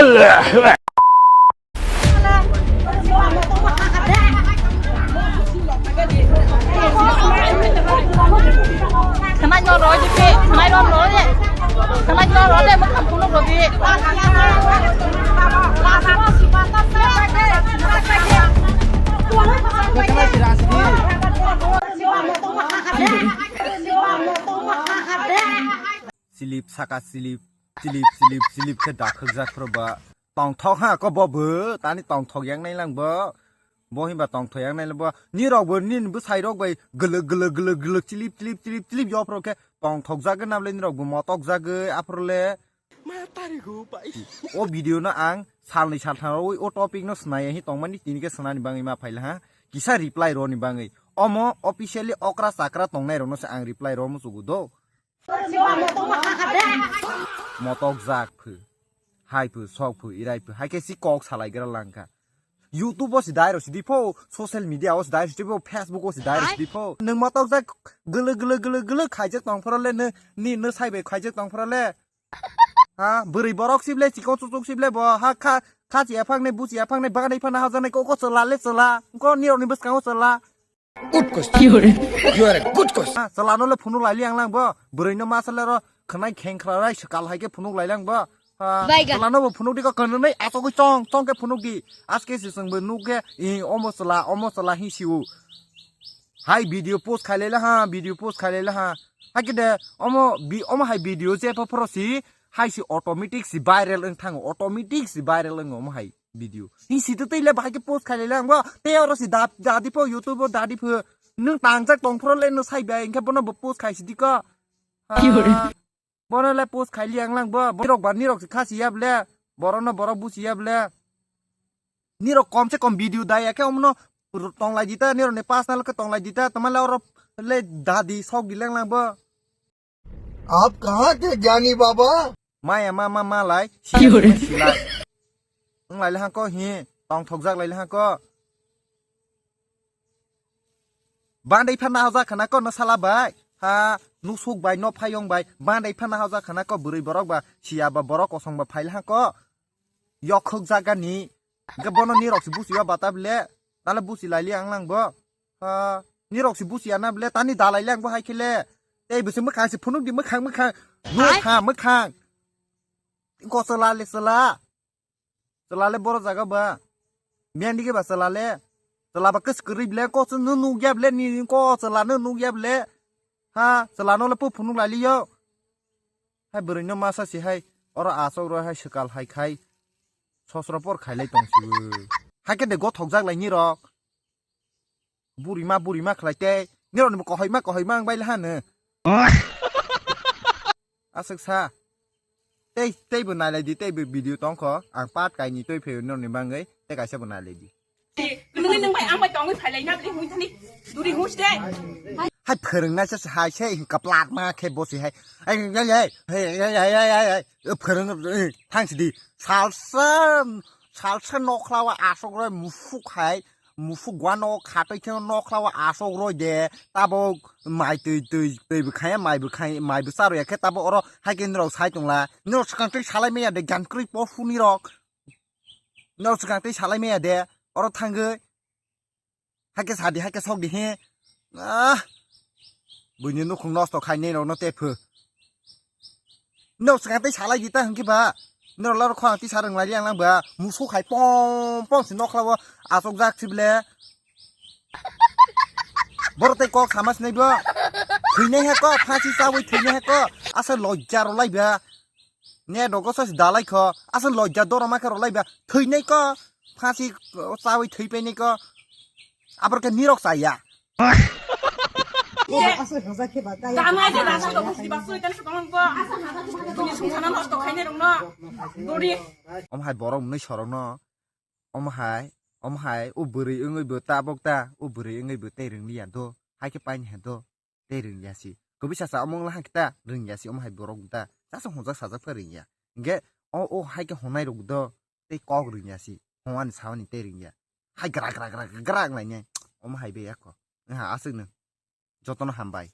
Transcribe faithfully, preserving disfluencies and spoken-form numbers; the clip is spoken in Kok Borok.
Khwnai no rw di, khwnai no rw di. Khwnai no rw di, mwkhang phunuk rw di. Silip saka silip, silip, silip, silip khe dakhwkjak phuru ba. Tongthok ha ko bo bo, tani tongthok yang nai lang bo. Bo hinba tongthok yang nai lang bo. Ni rok bo, ni bwsai rok bai gwlwk, gwlwk, gwlwk, gwlwk, chilip, chilip, chilip, chilip yo phuru khe tongthok jagwi nabwle ni rok bo motok jagwi aphuru le. Ma tari go bai. O video no ang salni salthang rogwi o topic no swnai hi tongmani tini khe swnani bangwi ma phaila ha. Kisa reply roni bangwi. Omo officially okra chakra tongnai rok no se ang reply ro muchugo do. Motok jak phu. Hai phu, sok phu, irai phu. Hai khe si kok salai gra langkha. YouTube o si dai ro si di pho, social media o si dai ro si di pho, Facebook o si dai ro si di pho. Nwng motok jak gulu gulu gulu gulu khaijak tong phoro le nw, ni nw sai bai khaijak tong phoro le. Ha, bwrwi borok sib le, chikon chuchuk sib le bo. Ha kha, kha chi aphang ne, buchi aphang ne, bagan iphang na hajak nai kok o chwla le chwla. Ko ni rok ni bwskango chwla. Good question. You are a good question. Ha, chwla no le phunuk lai li ang lang bo. Bwrwi no ma sale ro khwnai kheng khra rai swkal hai khe phunuk lai lang bo. Ha, Baiga. Chwla no bo phunuk di ko kono nei asogwi chong chong khe phunuk di. Aske se chwng bo nuk khe i omo chwla, omo chwla hi si u. Hai video post khai lai la ha, video post khai lai la ha. Hai khe de omo bi-, omo hai video je pho phoro si hai si automatic si viral wng thango, automatic si viral wng omo hai. Video. Hi si tei le bahai khe post khai le ang bo. Tei oro si da, da di pho YouTube o da di pho. Nwng tangjak tong phro le nwng sai bai, hwnkhe bono bo post khai si di ko. Ah, bono le post khai li ang lang bo. Borok ba nirok si kha si yab le. Borok no borok busi yab le. Nirok kom se kom video da ya khe omno tong lai di ta, nirok ni personal khe tong lai di ta. Tama le oro le da di sok di lang lang bo. आप कहाँ थे ज्ञानी बाबा? Maya ma ma ma lai, Ki hore? Silai. Wng lai le hangko hi, tong thok jak lai le hangko. Bandai pha na hojak khana ko no sala bai. Ha, nusuk bai, no phayong bai. Bandai pha na hojak khana ko bwrwi borok ba, siya ba borok kosong ba phai le hangko. Yokhok jagani. Hingke bono nirok si busi ya bata bile. Tale busi laili ang lang bo. Ha, nirok si busi ya na bile. Tani dalai le ang bo hai khe le. Tei bisi mwkhang si phunuk di mwkhang mwkhang. Hai. Mwkhang mwkhang. Ko sela le sela. Sela le boro jaga ba. Miyan dige ba sela le. Sela ba kis kwrwi bile. Ko se nu nuk ya bile ni ko sela nu nuk ya bile. Ha, chwla no le po phunuk lai liyo. Hai bwrwi no masa si hai, oro asok rw hai swkal hai khai. Sosro por khai lai tong si. Hai khe de gothok jak lai nirok. Buri ma, buri ma khlai tei. Nirok ni bo kohoi ma, kohoi ma ang bai le hano. Aswk sa. Tei, tei bo nai lai di, tei bo video tong kho. Ang part kaini twi phaio nirok ni bangwi. Tei kaisa bo nai lai di. Nungwi nung bai ang bai tongwi phailai na bini hung thani duri hung ste. Hai phwrwng nai se hai se hing kaplat ma khe bo se hai. Ai ai ai ai phwrwng thang si di salsa salsa nokhlawa asok roi musuk hai musuk gwa no khatoi khe nokhlawa asok roi de tabo mai twi twi twi bwkhaya mai bwkhai mai bwsa roi khe tabo oro hai khe nrok sai tongla nrok swkang twi salai maya de gan kwrwi po suni rok. Nrok swkang tei salai maya de, oro thangwi. Haikhe sadi, haikhe sokdi he. Ah. Buini nukhung nosto khainai rokno tei pho. Nrok swkang tei salai di ta hwnkhe ba. Nrok laro khorang tisa rwng lai ang lang ba. Musu khai pom pom se nokhlao achok jak si bile. Borok tei kok sama sinai bo. Thwinai he ko, phasi chawi thwinai he ko. Asa lojja rw lai ba. Ne dogo sa dalai kho, asal lojja doro ma khe rw lai ba, thwinai ko, phasi chawi thwi painai ko, abor khe nirok chaya. Asal hoja khe ba, kaya. Dama je dama to busi ba sui tan sukang ko. Bini sungsana nosto khainai rokno. Dori. Om hai borok mwnwi sorokno. Om hai, om hai, o bwrwi wngwi bo tabok ta, o bwrwi wngwi bo tei rwng liya do, hai khe paini hai do. Tei rwngya si. Kwbwi sasa omo wngla hwnkhe ta rwngya si, omo hai borok ta. Chasa hwnjak sajak pha rwngya. Hwnkhe o, o hai khe hwnai rok do tei kok rwngya si. Hwnani sawani tei rwngya. Hai gra gra gra gra wnglainai. Omo hai bai yakho. Wngha aswk nwng. Jotono hambai.